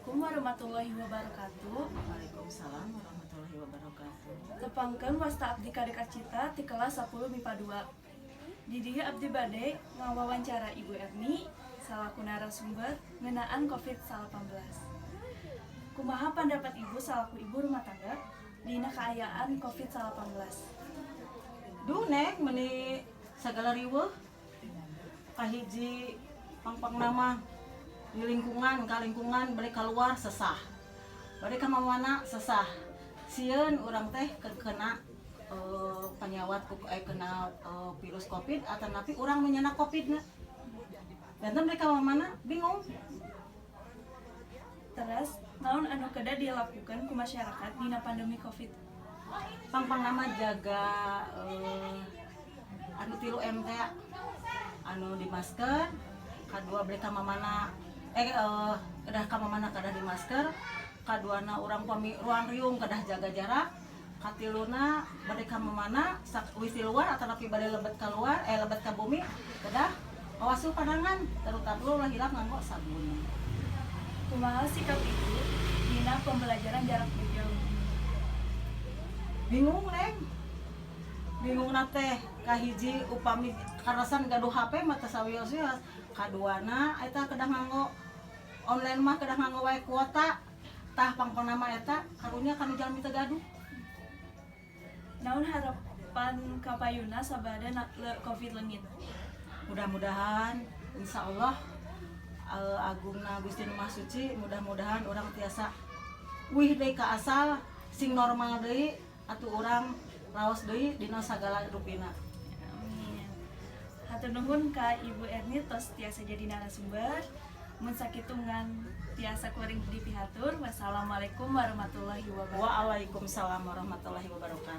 Assalamualaikum warahmatullahi wabarakatuh. Waalaikumsalam warahmatullahi wabarakatuh. Tepangkeun, wasta abdi Kadek Acita ti kelas 10 MIPA 2. Di dieu abdi bade ngawawancara Ibu Erni salaku narasumber ngeunaan COVID-19. Kumaha pendapat Ibu salaku ibu rumah tangga dina kaayaan COVID-19? Duh, Neng, meni sagala riweuh. Kahiji, pangpangna mah di lingkungan, ka lingkungan balik keluar sesah. Balik ka mana sesah. Sieun urang teh kena panyawat ku kena virus Covid atau napi urang menyana Covid na. Dan mereka mana bingung. Terus, naon anu kedah dilakukan ku masyarakat dina pandemi COVID? Pangpangna mah jaga anu 3M teh, anu di masker, kadua beli ka mamana kedah ka mamana kedah di masker, kaduana urang pami ruang riung kedah jaga jarak, katiluna bade ka mamana wis di luar atau napi bade lebet keluar lebet ka bumi kedah ngawasuh panangan, terutama ulah hilap nganggo sabun. Kumaha sikap Ibu dina pembelajaran jarak jauh? Bingung, Neng, bingung teh. Kahiji, upami karasan gaduh HP mah teu sawios-wios. Kaduana, eta kedah nganggo online mah kedah nganggo wae kuota. Tah, pangpangna mah eta karunya kanu jalmi teu gaduh. Naon harapan kapayuna sabada COVID leungit? Mudah-mudahan, insya Allah, agungna Gusti Nu Maha Suci, mudah-mudahan urang tiasa wih deui ka asal, sing normal deui atuh, urang raos deui dina sagala rupina. Amin. Hatur nuhun ka Ibu Erni tos tiasa jadi narasumber. Mun sakitu ngan tiasa kuring dipihatur. Wassalamualaikum warahmatullahi wabarakatuh. Waalaikumsalam warahmatullahi wabarakatuh.